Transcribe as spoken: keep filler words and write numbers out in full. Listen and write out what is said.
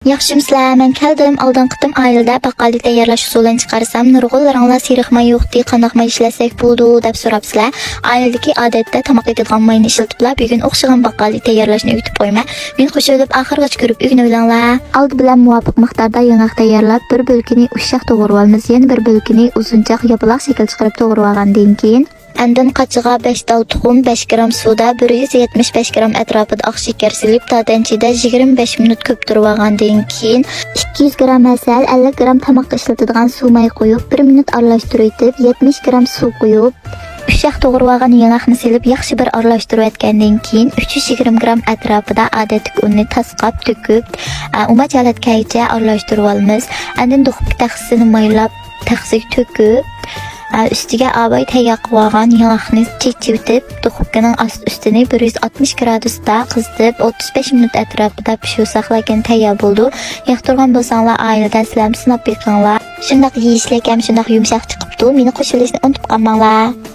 ياخشىمۇسىلەر؟ مەن كەلدىم. ئالدىنقى قېتىم ئائىلىدە باققالدا تەييارلاش ئۇسۇلىنى چىقارسام، نۇرغۇنلىرىڭلار سېرىق ماي يوقتى، قانداق ماي ئىشلەتسەك بولىدۇ دەپ سوراپسىلەر. ئائىلىدىكى ئادەتتە تاماق ئېتىدىغان ماينى ئىشلىتىپلا بۈگۈن ئوخشىغان باققالدا تەييارلاشنى ئۆگىتىپ قويىمەن. مېنى قوشۇۋېلىپ ئاخىرغىچە كۆرۈپ ئۆگىنىۋېلىڭلار. ئالدى بىلەن مۇۋاپىق مىقداردا ياڭاق تەييارلاپ، بىر بۆلىكىنى ئۇششاق توغرىۋالىمىز، يەنە بىر بۆلىكىنى ئۇزۇنچاق ياپىلاق شەكىل چىقىرىپ توغرىۋالغاندىن كېيىن، ئاندىن قاچىغا بەش تال تۇخۇم، بەش گرام سۇدا بىر يۈز يەتمىش بەش گرام ئەتراپىدا ئاق شېكەر سېلىپ، تاتەنچىدە يىگىرمە بەش مىنۇت كۆپتۈرۈۋالغاندىن كېيىن، ئىككى يۈز گرام ھەسەل، ئەللىك گرام تاماققا ئىشلىتىدىغان سۇ ماي قويۇپ، بىر مىنۇت ئارىلاشتۇرۇۋېتىپ، يەتمىش گرام سۇ قويۇپ، ئۇششاق توغرىۋالغان ياڭاقنى سېلىپ، ياخشى بىر ئارىلاشتۇرۇۋەتكەندىن كېيىن، ئۈچ يۈز يىگىرمە گرام ئەتراپىدا ئادەتتىكى ئۇننى تاسقاپ تۆكۈپ، ئە، ئۇماچ ھالەتكە كەلگىچە ئارىلاشتۇرۇۋالىمىز. ئاندىن دۇخوپكا تەخسىسىنى مايلاپ، تەخسىگە تۆكۈپ، ئە، ئۈستىگە ئاۋاي تەييار قىلىۋالغان ياڭاقنى چېچىۋېتىپ، دۇخوپكىنىڭ ئاست ئۈستىنى بىر يۈز ئاتمىش گرادۇستا قىزىتىپ، ئوتتۇز بەش مىنۇت ئەتراپىدا پىشۇرساقلا كېيىن تەييار بولىدۇ. ياقتۇرغان بولساڭلار، ئائىلىدە سىلەرمۇ سىناپ بېقىڭلار. شۇنداق يېيىشلىك ھەم شۇنداق يۇمشاق چىقىپتۇ. مېنى قوشۇۋېلىشنى ئۇنتۇپ قالماڭلار.